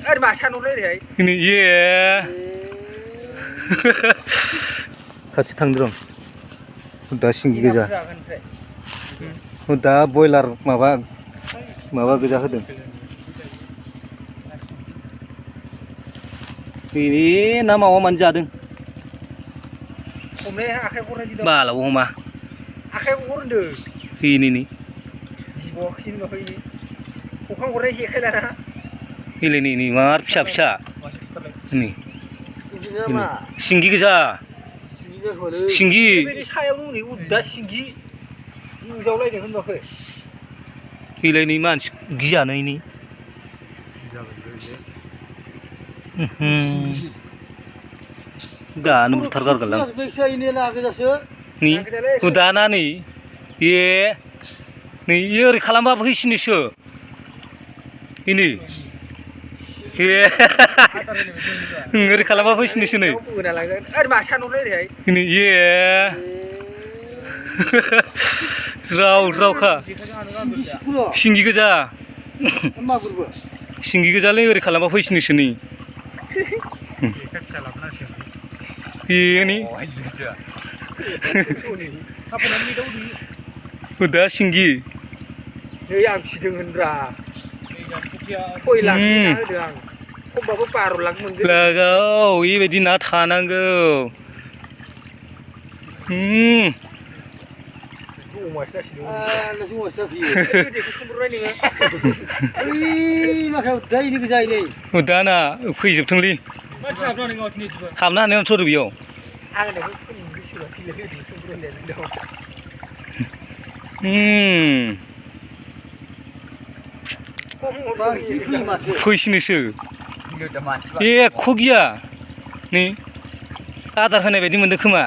अरे मासा नुलाय रे ini iya 같이 थांदों दा सिंगि गोजा दा बयलार माबा गोजा होदों ini ना मावा मानो जादों हमनाय आखाइ गराय दिदों बालाव हमा आखाइ गरन्दों ini जिबौखिन होयो अखां गराय जेखाय लाना ini मार फिसा ini सिंगि गोजा सिंगि बेनि सायावनो नै उदा सिंगि नुजावलायदों होनबाखै हिलायनि मानसि गिजानायनि दानो बुथारगारगोनलां नि उदाना नै ए नै ओरै खालामबाबो फैसिनोसो ini ओरै खालामबाबो फैसिनोसो नै अरे मासा नुलाय रे ini ज्रावखा सिंगि गोजा सिंगि गोजालै ओरै खालामबा फैसिनोसो नै ini udah सिंगि नै आं फिदों होनब्रा सय लाखनि ना होदों आं खमबाबो 12 लाख मोनगोन लागाव बेबायदि ना थानांगौ जमासो जासिदों जमासो जाफैयो दैखौ सोमब्रबाय नोङो माखायाव दैनि गोजायलै उदाना फैजोबथोंलै हाबनो हानायावनो थ'र बेयाव आं होननायखौ सोमब्रैसोबा थैलाय दैखौ सोमब्रलायनानै दं फैसिनोसो एख' गिया नै आदार होनाय बायदि मोनदों खोमा